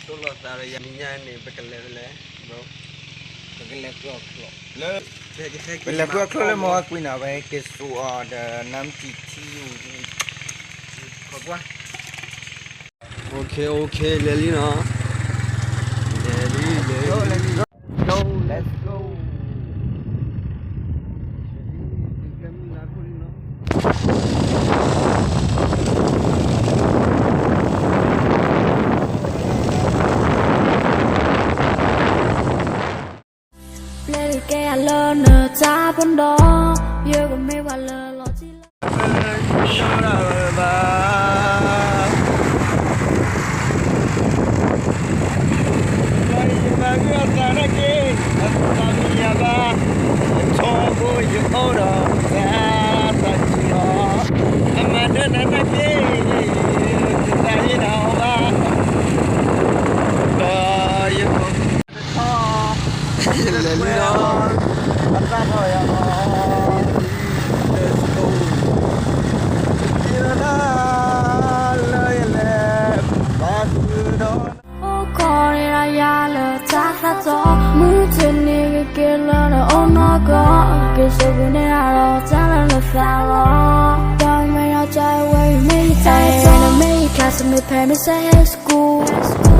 တိၢ်လီၤသးဒီးယၤ မညါန့ၣ် ပကလဲၤဖဲလဲၣ်, ပကလဲၤဃုအီၣ်ချိၣ်လၢ, ပလဲၤဃုအီၣ်ချိၣ်လၢမ့ၢ်ဝဲကွံာ်နီၤ, ပဟဲက့ၤစိာ်အီၤဒီး နါမတံထံအူ, ကွၢ်ကွၢ်, OK OK လဲၤလံနီၤ, လဲၤလံ လဲၤလံ, Let's go. ပျဲကဲယၤလၢနတၢ်ပနီၣ်, ယကမ့ၢ်ပှၤလၢလီၤတံၢ်လၢ လဲၤလံနီၤ, Let's go. အိၣ်ခိးန့ၢ်ဒီးယၤလၢတၢ်သးတီ, မုၢ်တနံၤကက့ၤလၢနအိၣ်နီၢ်ကီၢ်, က့ၤစိာ်ကွံာ်န့ၢ်အါဒီးတၢ်လၢနသးလီၤ, ဒီးမ့ၢ်ယတၢ်ဝဲအံၤ မ့ၢ်ယတၢ်အံၤ နမ့ၢ်ယ classmate ဖဲမ့ၢ်စဲ high school,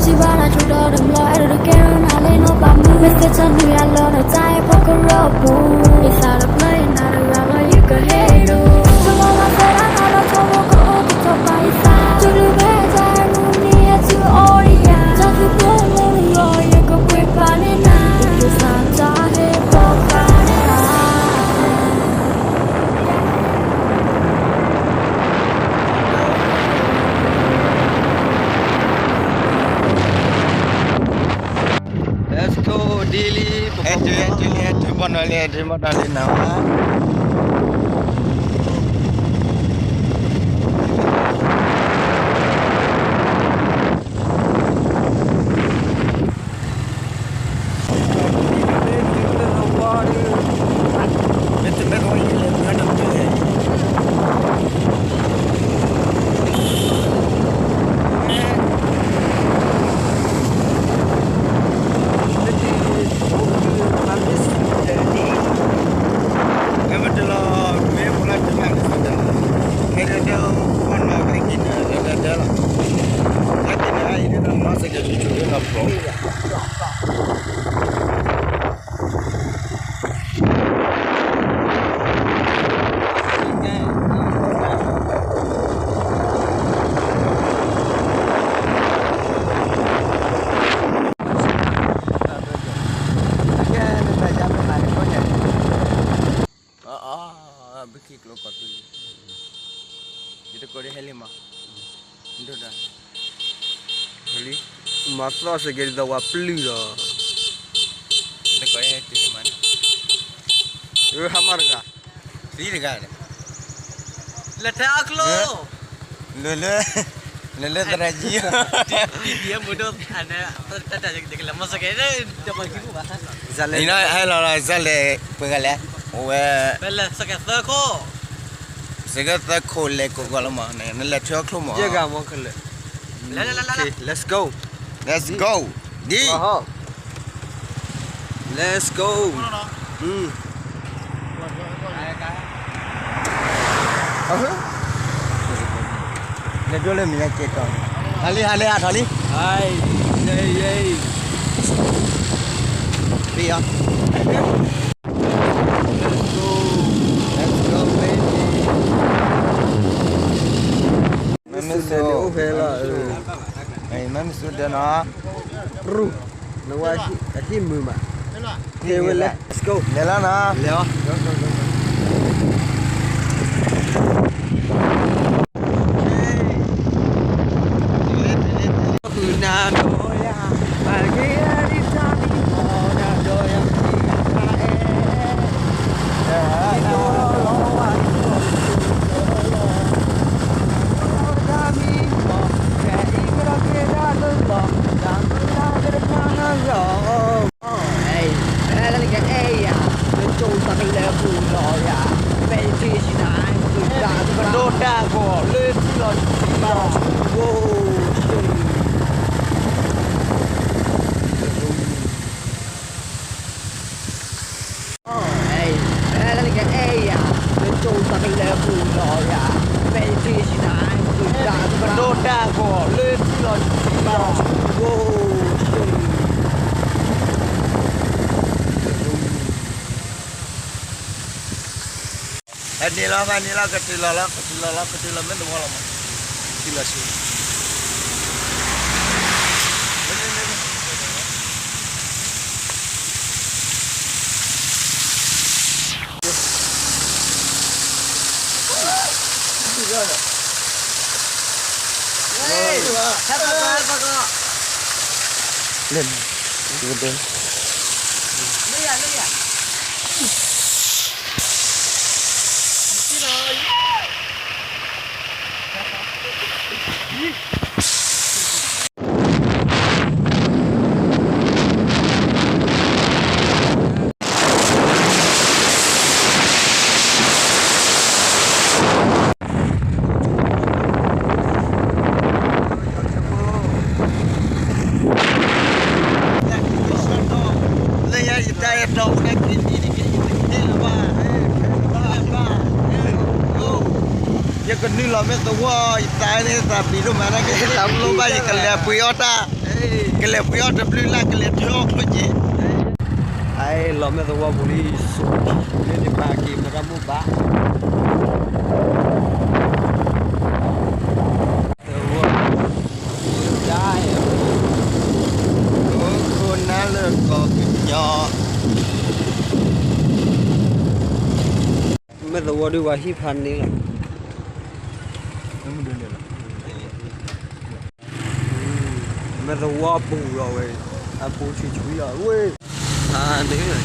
စံးဘၣ်တၢ်ထူဒီးတဘျီ အဲၣ်ဒိးတကဲထီၣ်နၤလၢနီၢ်ပၤမုၣ်, မ့ၢ်သ့ၣ်တနံၤအလီၢ်ဒီးတၢ်အဲၣ်ဖိကရၢအပူၤ, ယသးတဖျၢၣ်အံၤနၤတဂၤလီၤ ယကဟ့ၣ်ဒိး, တလီၤလီၤသဲဒၣ်နၤဒီးထီဘိကအိၣ်ကတီၤပာ်ယသး, တုၤဒုးဖဲတၢ်အဲၣ်မုၢ်နံၤဟဲတုၤအိၣ်ဒံးယၤ, တၢ်သဘျ့လၢနဂီၢ် ယကပှ့ၤပာ်န့ၢ်နၤ, ယသးတၢ်ဟ့ၣ်ဖိဃာ်န့ၢ်နၤ. Let's go, ဒ်လံ, ဟဲတုၤ ဟဲတုၤလံ, ဟဲတုၤဘီၣ်နီၤလံ, ဟဲတုၤဘီၣ်နီၤလံနီၤ. မ့ၢ်ပတလီၤ မ့ၢ်ပလီၤတမ့ၢ်ကစၢ်ဒၣ်, ဟဲဒၣ်ဒၣ်, ပနီၢ်က့ၤန့ၣ် ဒၣ်ဒၣ်လီၤ, ဟဲက့ၤန့ၣ် အအံၤဒၣ် မၤစၢၤက့ၤဆူၣ်ဆူၣ်ဒၣ်နီၤဖျိ ဘုခံကျိပှၤကလုာ်, ယတကိးဒ်ဟဲလံမး, ဒိၣ်ဒၣ်, လံ, မၤသီၣ်စ့ၢ်ကီးဒ်သိးပှၤပျုၢ်ဒီး, ယတကိးဒ်ဟဲတုၤလံမး, ဟးမၤတဂၤ, သံတဂၤန့ၣ်, လဲၤထဲအကျိ, လၢလၢ, လၢလၢသရၣ်ကံ, ဒ်မုၢ်ဒိၣ်အန့ၣ်, တၢ်တၢ်ယကလဲၤမၤစ့ၢ်ကီး, ဟဲလီၤလီၤ စၢ်လဲၤပှဲၤဂၤလဲၣ်, အဝဲ, စ့ၢ်ကီးသၢခိၣ်လဲၤကိးကီးလီၤမး, နလဲၤထွဲအီၣ်ချိၣ်မး, ယဲၢ်ဂၤမ့ၢ်ခဲလၢာ်, Let's go, Let's go, ဒ်, Let's go, လဲၤဒိလၢမ့ၢ်ညါကဲကီး, ဟးလံ ဟးလံ ဟးထီၣ်လံ, ဟဲ, ယဲ, ယဲ, ဖံအီၤ, Let's go, Let's go baby, မ့မ့ၢ်စိၤဒၣ်အိၣ်ဖဲလီၤ, မ့မ့ၢ်စိၤဒၣ်နီၤ, ရူၢ်, နဝဲအဟံၣ်မုာ်မး, ဟဲဝဲလဲၣ်, Let's go, လဲၤလီၤနီၤ, လဲၤအီၤ, ဟဲန့ၣ်လီၤ ဟဲန့ၣ်လီၤ ကတုၤလီၤလီၤ ကတုၤလီၤလီၤ ကတုၤလီၤမ့ၢ်တဝီလီၤမး တုၤလီၤဆူ ယကနုာ်လီၤမ့ၢ်သဝီ ယသးန့ၣ်သးပျံၤဒိၣ်မး ယသးပျံၤဘၣ် ယကလဲၤပှ့ၤအီၣ်တၢ် ကလဲၤပှ့ၤအီၣ်တဘျုးလၢ် ကလဲၤထၢအီၣ်ချိၣ်က့ၤ အလီၤမ့ၢ်သဝီပူၤလံ ဆိက့ၤလၢန့ၣ် ပာ်က့ၤမတၤမိၢ်ဘၣ် သဝီ တၢ်အဲၣ် ခိၣ်နၢ်လၢကီၢ်ကညီ မ့ၢ်သဝီဒုး ပှၤဟံၣ်ဖးန့ၢ်လီၤ မ့ၢ်သဝီပူၤလီၤဝဲ အပူၤဆံးဆံးလီၤဝဲ ဖးန့ၢ်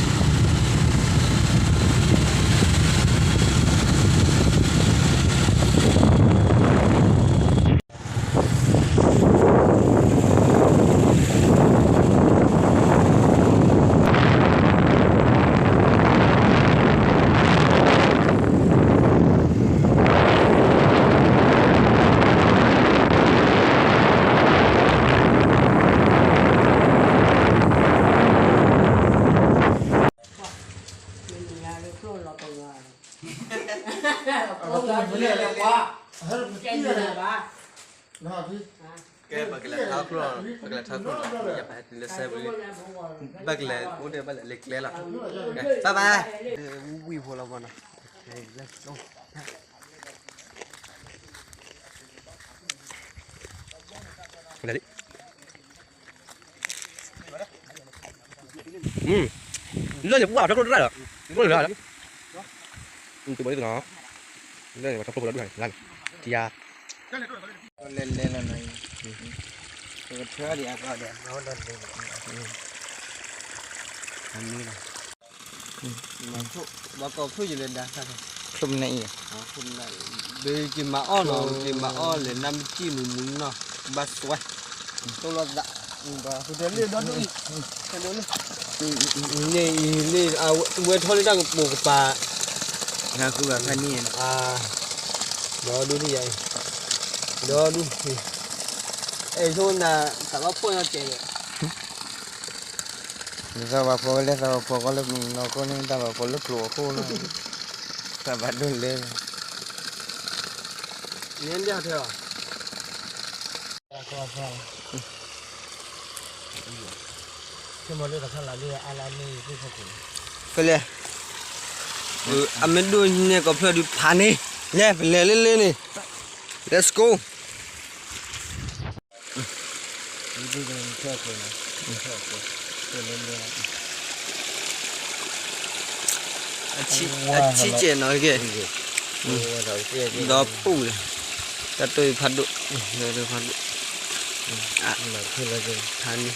ကဲ ပကလဲၤထီၣ်ကျိၣ် ပကလဲၤထီၣ်ကျိၣ်လီၤ ယပဟဲတုၤလၢစဲဘူးလံ ဘၣ်ကလဲၤအိၣ်ဒီးဘၣ်လဲၤလၢကျဲလီၤ ဘၣ်ဘၣ် ဝံၣ်ဖိလီၤမနီၤ လၢ လၢယပှၢ်ထီၣ်ကျိၣ်တရၣ်လီၤ ကျိၣ်လၢ တဘီတနီၤ လၢပှၢ်ထီၣ်ကျိၣ်လီၤဒူၣ်လၢ ကယၤ လဲၤလဲၤလီၤနီၤ ပကထၢဒံးအကီၢ်ဒီး အဝဲဒီးလဲၤ အမ့ၢ်လီၤ ဘၣ်ကီၢ်ဖုၣ်ယလဲၤဒါသၣ် ဖုၣ်မနုၤအံၤ ဘၣ်က့ၤမၤအီၣ်နီၤ က့ၤမၤအီၣ်လဲၤနၢ်မုၢ်ကံၣ်မုၢ်မုၢ်နီၤ ဘၣ်စွဲ တိၢ်လိာ်သး ဘၣ်ဟူးတလ့ၣ်ဒီဒူၣ်အံၤ န့ၣ်အံၤန့ၣ် အဝဲထီၣ်လၢတၢ်ကပိာ်ကပၤ နၢ်ဃုဘၣ်ဖဲန့ၣ် ဒီဒူၣ်ယၤအံၤ ဒီဒူၣ် အဲၣ်ဆိနၤ သးဘၣ်ဖှီၣ်ညီကဲးဒီး နသးဘၣ်ဖှီၣ်ဝဲလၢသးဘၣ်ဖှီၣ်ကီးလၢပနီၢ်ခိန့ၣ် တၢ်ဘၣ်ဖှီၣ်လၢကျိၤအဃိလီၤ သးဘၣ်ဒိၣ်လဲၣ် နဒၣ်ထဲအီၤ ဖဲလဲၣ် အမ့ၢ်ဒိၣ်န့ၢ်ကီၢ်ဖျၢၣ်ဒုးဖးန့ၣ် လဲၤ ပလဲၤလၢလၢန့ၣ် Let's go အဆံးကဲးနီၤကဲး ဒီပုၢ်လဲၣ် တၢ်တိၢ်ဖးဒိၣ် ဖးဒိၣ် ဖးန့ၣ်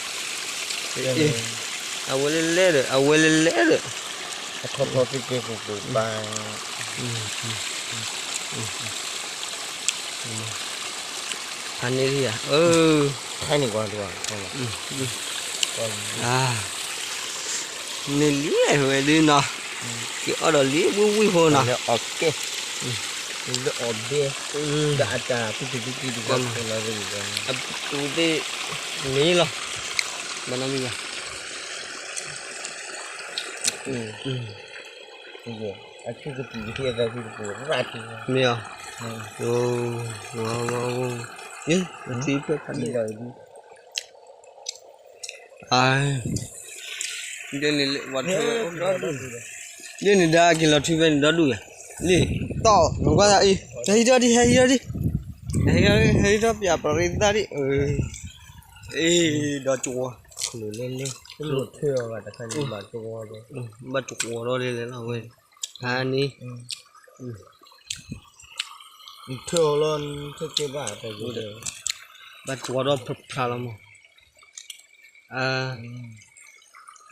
အဝဲလဲၤလဲၤဒီး အဝဲလဲၤလဲၤဒီး အခီၣ်ဖီသုကဲပူၤပူၤပၢ် ဖးန့ၣ်လံဧါ အၢ ဖးန့ၣ်ကွၢ်တဝါ န့ၣ်လံဝဲဒုနီၤ က့ၤအီၣ်ဒီးလံဝံၣ်ဝံၣ်ဖိနီၤ လၢအီၣ်ကဲ လၢအီၣ်ဘဲ ဒီးအတၢ်သူတံၤသူကံတံၤ အပူၤသ့ၣ်န့ၣ်လီၤ ဘၣ်နီတမံၤဘၣ် အဆူၣ်ကပူၤကသ့အသးဆူၣ်ကပူၤရၣ်ထံ မ့ၢ်အီၤ အထံဖျၢၣ်ဖးန့ၣ် အဝဲဒု အ ဒ်န့ၣ်လၢဝဲထၢဝဲအိၣ်ဒီဒူၣ်, ဒ်န့ၣ်ဒါက့ၤလီၤထွံဖဲန့ၣ်ဒီဒူၣ်ယၤ, လံ, တီၢ် နကွၢ်သးအံၤ, ဟဲဟံးထီၣ်ဒံး ဟဲဟံးထီၣ်ဒံး, ဟဲဟံးထီၣ် ဟဲဟံးထီၣ်ပၠးပရ့သၣ်ဒံး, အ့ ဒီကဝီၤ, လၢလၢ, ဘၣ်ကဝီၤဒီးလဲၤလဲၤလီၤ ဝဲ, ဖါန့ၣ် ထၢၣ်လီၤ, ဘၣ်ကဝီၤဒီးဖျါလီၤမး,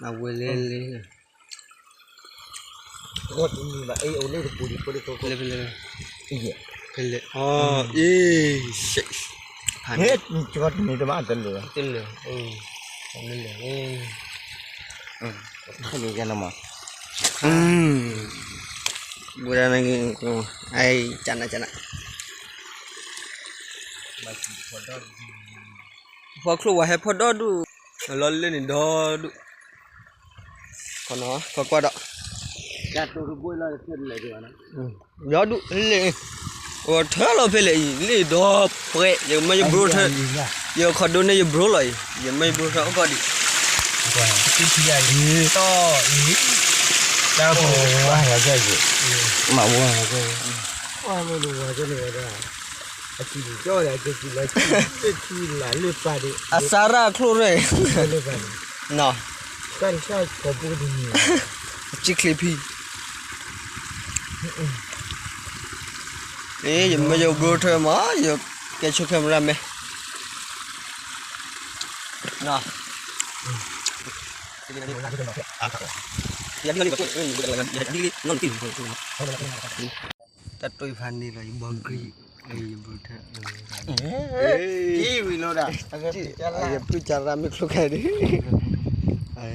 အဝဲလဲၤလဲၤ, ဖဲလဲၣ်, ဖဲလဲၣ်, အ့ တလဲၤ, တလဲၤ, တလဲၤ, ဘူးဒၣ်နက့ၤ, အကနကန, ဖီချိၣ်ဝဲဟဲဖီၣ်ဒီဒူၣ်, လီၤလၢန့ၣ်ဒီဒူၣ်, ခီကွၢ်ဒီး, ဒီဒူၣ်လဲၣ်, အိၣ်ထၢလီၤဖဲလဲၣ်အံၤ, လံဒီပှဲၤ, ယမ့ၢ်ယဘြိထၢ, ယခီဒိၣ်န့ၢ်ယဘြိလီၤအံၤ, ယမ့ၢ်ယဘြိထၢအိၣ်ကီၢ်ဒံး, တီၢ်အံၤ, မၤဝဲ, ဝဲန့ၣ်ဝဲဒၣ် အစးရၣ်ချိၣ်ရဲၣ်, နီၤ, ကၠံချ့ဖံ, ယမ့ၢ်ယဘြိထၢမး ယကဲဆိ camera man, နီၤ, တၢ်တိၢ်ဖးန့ၣ်လီၤ ယဘီဂံၢ်, ယဘြိထၢ, ယပုၢ်ကၢ်ရၣ်မ့ၢ်ချိၣ်ခဲအံၤ,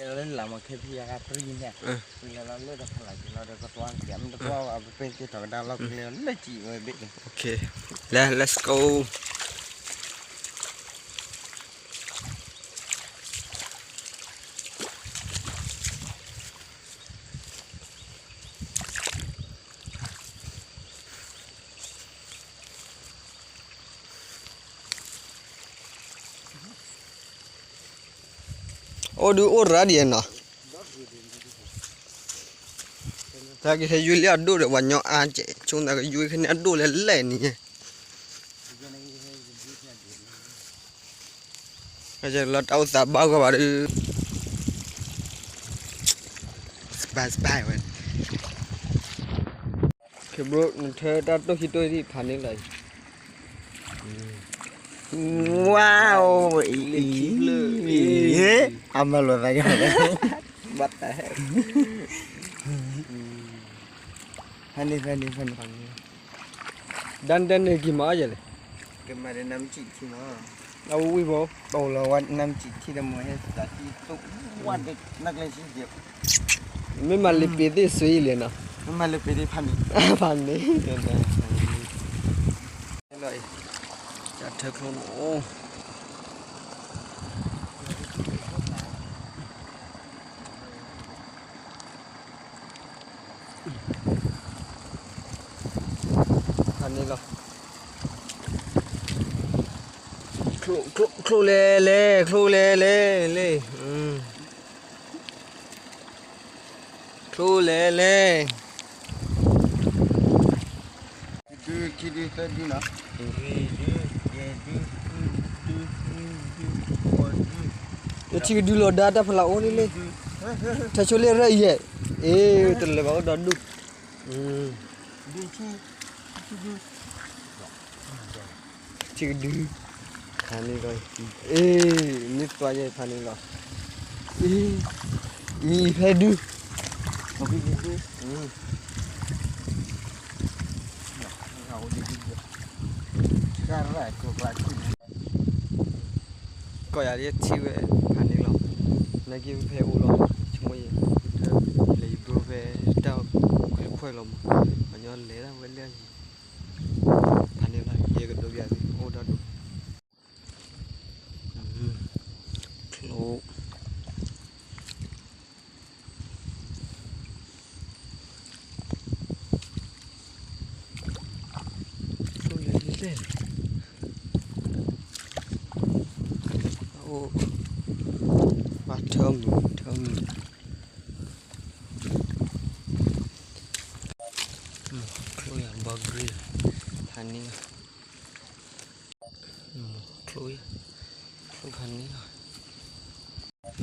လၢလၢမၤခဲဖံယါကပြံန့ၣ်, လၢလၢလၢတဖးလၢ်က့ၤလီၤဒီးကတွၢ်က့ၤ မ့ၢ်တကွၢ်အပပ့ၢ်က့ၤထီၣ်ကဒါလီၤကလဲၤလၢကံၣ်ဝဲဘ့ၣ်န့ၣ်, လဲၤ let's go. အိၣ်ဒုးအိၣ်ရၤဒ်နီၤ, တၢ်ကဟဲယွၤလၢအဒိၣ်ဒီး ပှၤညီအါကဲး ဆိသးကယွၤခဲန့ၣ်အဒိၣ်လဲၣ်လဲၣ်န့ၣ်, လီၤတၢ်အိၣ်သးဘၣ်ဂီၢ်ဘၣ်ဒီး, စဘၣ်စဘၣ်ဝဲ, ခဲဘျိ နထၢတၢ်တိၢ်ခံတိၢ်သံဖးန့ၣ်လီၤအံၤ, ဝါအိၣ်အံၤ, အမၤလိာ်သးက့ၤ, ဘၣ်တၢ်ဟဲ, ဖဲန့ၣ် ဖဲန့ၣ် ဖဲန့ၣ်, ဒၣ်ဒၣ်န့ၣ်က့ၤမၤအီၣ်ယဲလဲၣ်, ကမၤဒီးနမ်စံၣ်ထံမး, အဝံၣ်ဘိ, ပအိၣ်လီၤဝဲနမ်စံၣ်ထံဒီးမ့ၢ်ဟဲသးထံတိၢ်, ဝါဒီးနကျဲစံၣ်ယဲ, မ့ၢ်မၤလၢပ့ၤသ့ၣ်စွံအံၤလဲၣ်နီၤ, မ့ၢ်မၤလၢပ့ၤသ့ၣ်ဖးန့ၣ်, ဖးန့ၣ်, လီၤအံၤ, တၢ်ထၢချိၣ်နီၤ ဖးန့ၣ်လီၤ, ချိၣ်လဲၣ်လဲၣ် ချိၣ်လဲၣ်လဲၣ်လဲၣ်, ချိၣ်လဲၣ်လဲၣ်, ယထံၣ်ကဒုလီၤဒါတၢ်ဖးလၢ်အိၣ်န့ၣ်လံ, ထၢဆိလ့ၣ်ရၢၣ်ယဲၢ်, အ့ တလၢာ်ဘၣ်အိၣ်ဒီဒူၣ်, ထံၣ်ကဒု, ဖးန့ၣ်လီၤ, အ့ မ့ၢ်သွါယဲၢ်ဖးန့ၣ်လီၤ, အ့ မံဖဲဒု ကီၢ်ယၤလၢထံၣ်ဝဲဖးန့ၣ်လီၤ, နာ်က့ဖဲအိၣ်လီၤ, ဆိကမိၣ်ယဲ, လဲၤယဘြိဖဲတၢ်အိၣ်ခွဲးလီၤမး, ပှၤညီလဲၤဒၣ်ဝဲလၢအယံၤ, ဖးန့ၣ်လီၤ ယကဒိးပျးသု အိၣ်ဒီဒူၣ်, ချိၣ် ချိၣ်လဲၣ်လဲၣ်, အိၣ်, ဘၣ်ထၢမုၢ်ထၢမုၢ်, မ့ၢ်ချိၣ်ယၤဘီဂရံၣ်, ဖးန့ၢ်လီၤ, မ့ၢ်ချိၣ်ယၤ, ချိၣ်ဖးန့ၢ်လီၤ, အဝဲန့ၣ်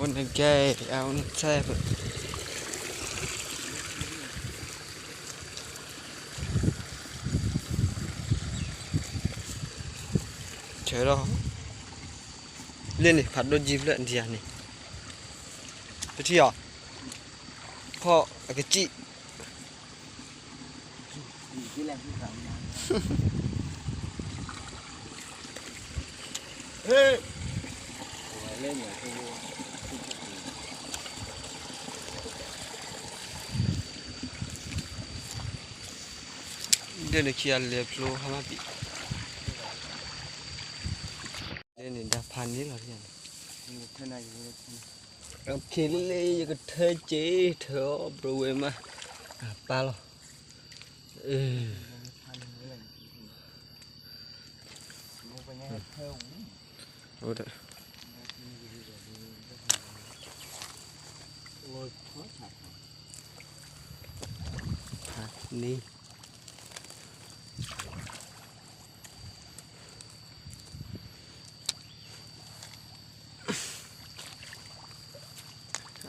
ကဲ, အဝဲန့ၣ်ထဲဖဲ ဆၢလီၤ, လၢန့ၣ် ဖးဒိၣ်ကံဖျၢၣ်ဒံးဧါန့ၣ်, တထံၣ်အီၤ, ဖီၣ်အကစံၣ်, ဒ်န့ၣ်ခံဂၤလဲၤဖျိဟါမၢ်ပံၤ, ဒ်န့ၣ်ဒၣ်ဖးန့ၣ်လီၤ, ခဲလၢာ်ယကထၢက့ၤထၢအီၤ ဘြိဝဲမး, ပၢ်လီၤ, ဖးန့ၣ်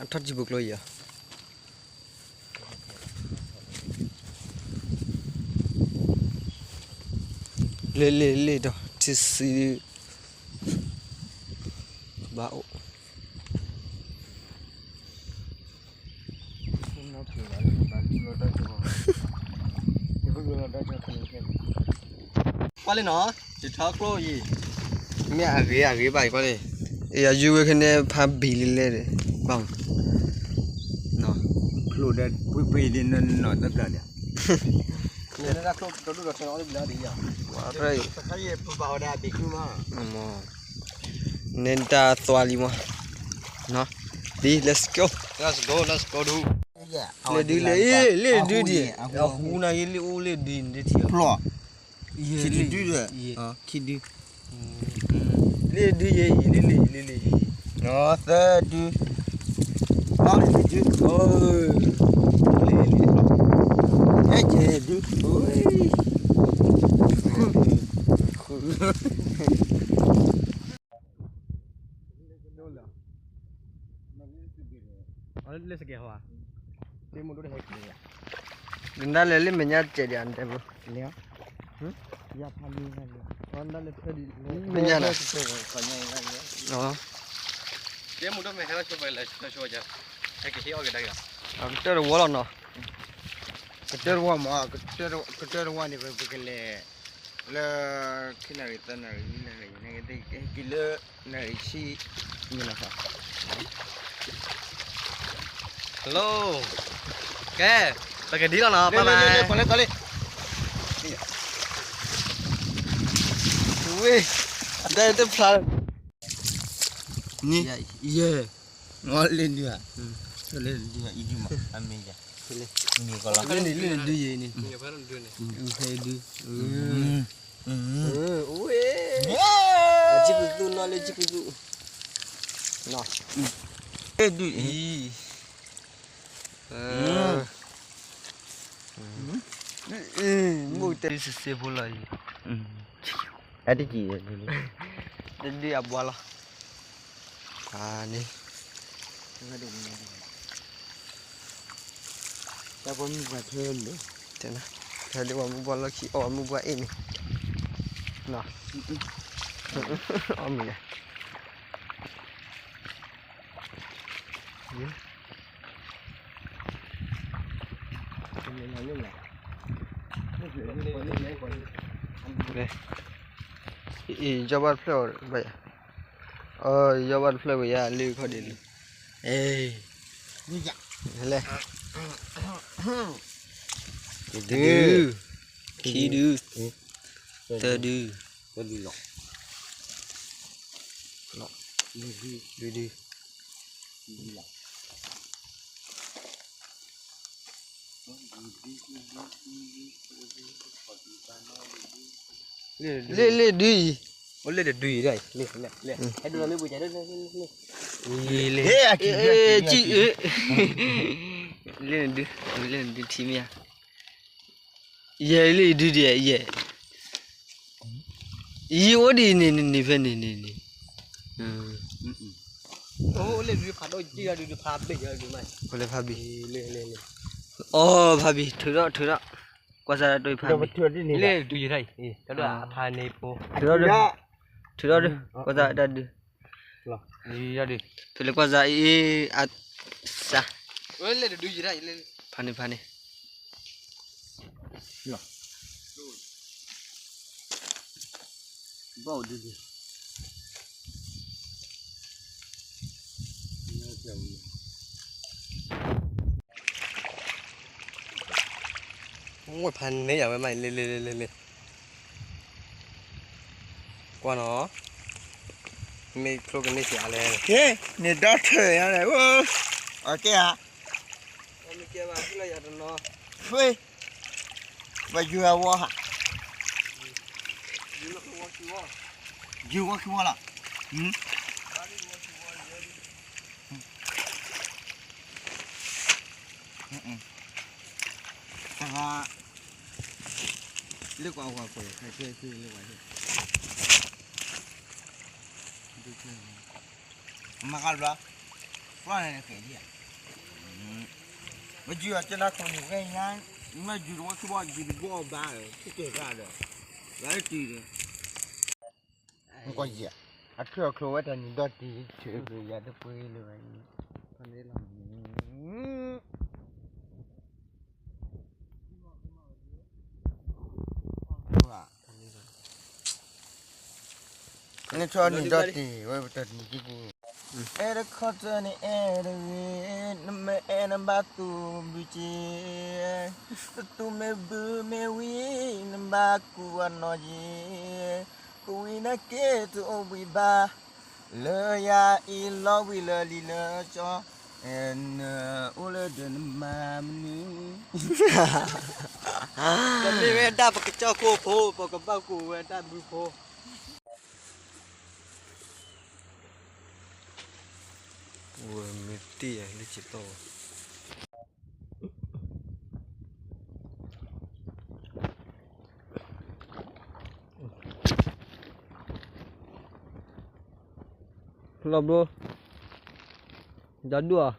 အထီၣ်ကံၢ်ပူၤကျိယီၤ, လ့ၣ်လ့ၣ်လ့ၣ်ဒီး ထံဆံ ဘၣ်အိၣ် ကွၢ်လံနီၤ, ယထီၣ်ကျိအံၤ, မ့ၢ်အဂ့ၤအဂ့ၤဘၣ်အံၤကွၢ်လံ, အယုၢ်ဝဲခဲန့ၣ်ဖးဘံလံလဲၣ်, ဘၣ်မး, ကျိဒီးပှ့ၤပှ့ၤဒ်နီၢ်နီၢ်တဘျီဒီး, န့ၣ်တၢ်သွါလံမး, ဒ် let's go, လဲၤဒုးလဲၤ, လ့ၣ်ဒုးဒံး, အဟူနၤယလ့ၣ်အိၣ်လ့ၣ်ဒုးန့ၣ်တထံၣ်, ခံဒု, လ့ၣ်ဒုးယဲအံၤ, လ့ၣ်လ့ၣ်အံၤ, လ့ၣ်လ့ၣ်အံၤ, သၢဒု, သၢဒု, လ့ၣ်လ့ၣ်, ယဲၢ်ဒု, ဃုဒု, ဃုဒု လ့ၣ်စကဲဟီဧါ, နဒၣ်လဲၤလ့ၣ်မဲာ်ညါစဲးဒံးဧါ, နတဲဖိ, မဲာ်ညါနၤ, ကတၢၢ်တဝီလီၤနီၤ, ကတၢၢ်တဝီမး, ကတၢၢ်တဝီန့ၣ် ပကလဲၤ လၢ ခံနၣ်ရံၣ်သၢနၣ်ရံၣ်လွံၢ်နၣ်ရံၣ် က့ၤလၢ နၣ်ရံၣ်ဆံ မံၤလီၤသး, hello, ကဲ, ပကဒံလီၤနီၤ, bye bye, ဝ့ၢ်, ဒၣ်တဖျါလၢ န့ၣ်, ယဲၢ်, လ့ၣ်ဒုဧါ, လ့ၣ်ဒုဧါ, အံၤဒုမး, အမ့ၢ်ယၤ, လ့ၣ်ဒုယဲအံၤန့ၣ်, ဖဲဒု, ဝ့ၢ်, အစံၣ်ပူၤသူၣ်နီၢ်လၢစံၣ်ပူၤသူၣ်, လ့ၣ်ဒုအံၤ, မ့ၢ်တဲစ့စ့ဖိလီၤအံၤ, အတကံၢ်, တဒုအဘှါလီၤ, န့ၣ်, တၢ်ပှၤမုၢ်ပှၤဖဲလဲၣ်, ဖဲဒၣ်ပှၤမုၢ်ပှၤလီၢ်ခံအီၣ်ပှၤမုၢ်ပှၤအ့ၣ်န့ၣ်, အီၣ်မ့ၢ်ယၤ ယီၢ်ဘၣ်တဖျၢၣ်ဝဲယၤလၢခီၣ်ဒ့လံ, လဲၣ်, တဒု, ခံဒု, သၢဒု, လွံၢ်ဒု, လ့ၣ်လ့ၣ်ဒုအံၤ, အိၣ်လၢတဒုအံၤဒၣ်အံၤ, ဟဲဒုလီၤမ့ၢ်ပူၤကဒၣ်, လၢနဒု, လၢနဒုထံမ့ၢ်ဧါ, ယဲလၢယဒုဒံးယဲ, ယအိၣ်ဒံးန့ၣ်န့ၣ်ဖဲန့ၣ်န့ၣ်န့ၣ်, အိၣ်လၢဖးဘံၣ်, အီၤဖးဘံၣ်, ထုးထီၣ်ထုးထီၣ်, ကွၢ်စၢ်တၢ်တဖးဘံၣ်, လၢဒုယဲထီၣ်အံၤ, ထုးထီၣ်ဒု, ကွၢ်စၢ်တၢ်ဒု, ဖဲလၢကွၢ်စၢ်အံၤ, အစၢ်, ဖးန့ၣ်ဖးန့ၣ် ဝဲဖးန့ၢ်ယၤဝဲမး လ့လ့လ့လ့လ့, ကွၢ်နီၤ, မ့ၢ်ချိၣ်ကန့ၢ်စှၤလဲၣ်, န့ၣ်ဒီထၢၣ်ယၤလဲၣ်, အကဲဧါ, ပယူၤအဝီဟး, ယူၤဝီခံဝီလီၤ, တဂၤ, လၢကွၢ်ဝီကွၢ်လီၤ, မၤကဘျီ, ကွၢ်န့ၣ်ကဲဒ်ဧါ, မ့ၢ်ယူၤအကဲလၢခိၣ်န့ၣ်ဝဲညါ, မ့ၢ်ယူၤတဝီခံဝီ ယူၤတဘီဘၣ်, ခိၣ်ကဲၤဂၤဒီး, လၢတံၤဒီး ကွၢ်ယဲ, အချၢအချၢဝဲတၢ်နံၤဒီတံၤ ဆၢက့ၤယၤတပှ့ၤလၢၤဘၣ်အံၤ, နထီၣ်နံၤဒီတံၤဝဲပတၢ်နံၤကံပူၤ, အဲၣ်တခီတၢၢ်န့ၣ်အဲၣ်တဂ့ၤ, နမ့ၢ်အဲၣ်နဘၣ်သူၣ်ဘုက့ၤ, တသူၣ်မ့ၢ်ဘုမ့ၢ်ဝံၤ နဘၣ်ကူအနီၢ်က့ၤ, ကဝံၤနက့ၤတအိၣ်ဘှံးဘၣ်, လၢယၤအံၤလီၤဝံၤလၢလံာ်လၢကၠီ, နအိၣ်လၢဒီးနမၤမနုၤ, တမ့ၢ်ဝဲဒၣ်ပကစၢ်ခိၣ်ဖိ ပကဘၣ်ကူဝဲဒၣ်ဘုဖိ ဝဲမ့ၢ်တ့ၢ်ယၤလၢကၠီတီၢ်ဝဲ, လီၤဘျိ, ယဒူၣ်ဧါ,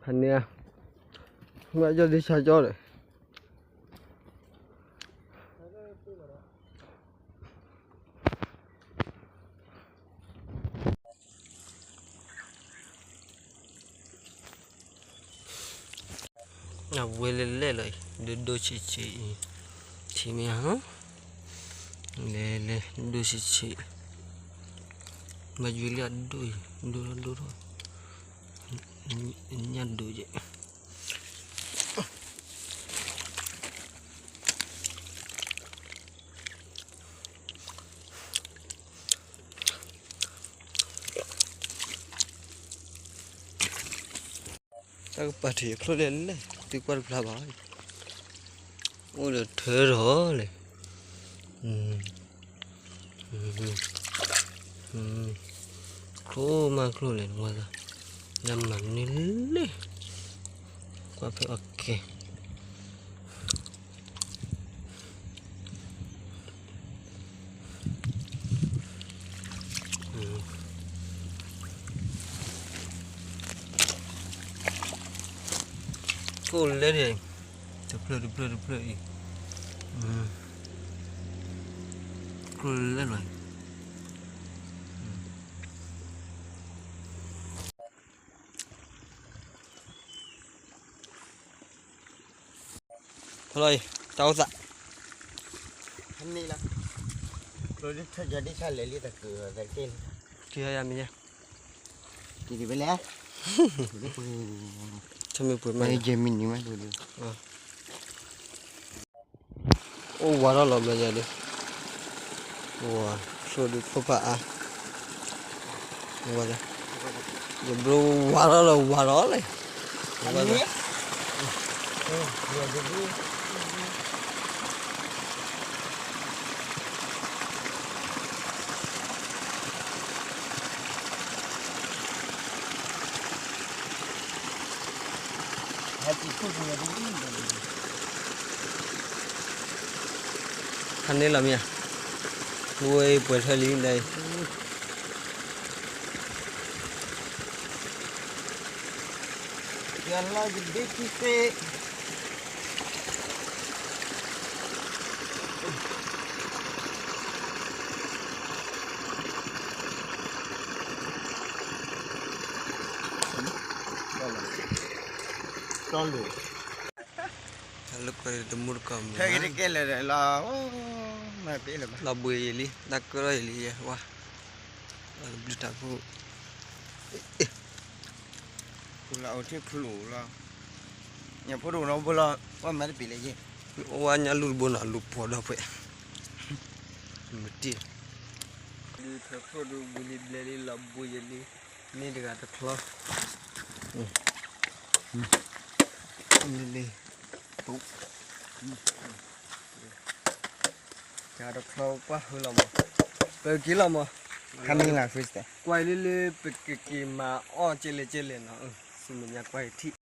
ဖးန့ၣ်ဧါ, မ့ၢ်ကၠီဒ်ဆါကၠီဒီး အဝဲလဲၤလဲၤလီၤအံၤ ဒိၣ်ဒိၣ်ဆံးဆံးအံၤ, ထံမ့ၢ်ဧါ, လဲၤလဲၤ ဒိၣ်ဆံးဆံး, မၤယွၤလၢအဒိၣ်အံၤ ဒိၣ်ထီၣ်ဒိၣ်ထီၣ်, ညၣ်ဒိၣ်ယဲၢ် တၢ်ကပၤထံးအချိၣ်လဲၣ်လဲၣ် သုကွၢ်တဖျါဘၣ်, အိၣ်ဒီးထၢထီၣ်လဲၣ်, ချိၣ်မးချိၣ်လဲၣ် နဝဲဒၣ်, ယမၤန့ၢ်လဲၣ်, ကွၢ်ဖဲအီၣ်ကဲ ကိၣ်လဲၣ်န့ၣ်, တဖျၢၣ်တဖျၢၣ်တဖျၢၣ်အံၤ, ကျိၣ်လဲၣ်လီၤ. ဖဲလီၤအံၤ တၢ်အိၣ်သး ဟဲန့ၣ်လီၤ. ကျိၣ်ဒ်ထၢၣ်ယၤဒ်ဆၣ်လဲၤလံတၢ်ကုၢ်တၢ်က့ၢ်လံ. က့ၤဟဲယၤမ့ၢ်ယဲ က့ၤဒ်ဝဲလဲၣ်. ထမ့ၢ်ပှဲၤမး ယဲမံၤနံၤမးဒ် အိၣ်ဝါထီၣ်လီၤဘျီယၤဒ်, ဝါဆိၣ်ဒ်ခိၣ်ဖးအါ, ယဘျီဝါထီၣ်လီၤဝါထီၣ်လဲၣ်. ဝါထီၣ် ဖးန့ၢ်လီၤမ့ၢ်ဧါ, ဝဲပှဲၤထွဲလံဒၣ်အံၤ, ယလီၤယဘ့ခံသ့ လၢကွဲတမူတကိးမုၢ်, လီၤဘှံးယလံ တၢ်ကၢၣ်ထီၣ်ယလံယဲဝါ, ဘျုးတၢ်ဖိ, လၢအိၣ်ထံၣ်ဖျိလီၤ, ညၣ်ဖိတအိၣ်နီတဘိလီၤ, ဝဲမၤတပ့ၤလၢယဲ, ဝဲညၣ်လူၢ်တဘိနီၤ လူၤပိာ်ဒီးဖှဲး, မတံၢ်, ဒုးထၢဖျိဒုးဝံၤလံဘျဲလံ လီၤဘှံးယလံ, န့ၢ်တဂၤတချီ, လံလံ, တဂၤတချီကွၢ်ဟုလီၤမး, ပက့ၤလီၤမး, ကွၢ်လံလၢပကက့ၤမၤအီၣ်ကဲလဲၣ်ကဲလဲၣ်နီၤ, ဆူမဲာ်ညါကွၢ်ထံၣ်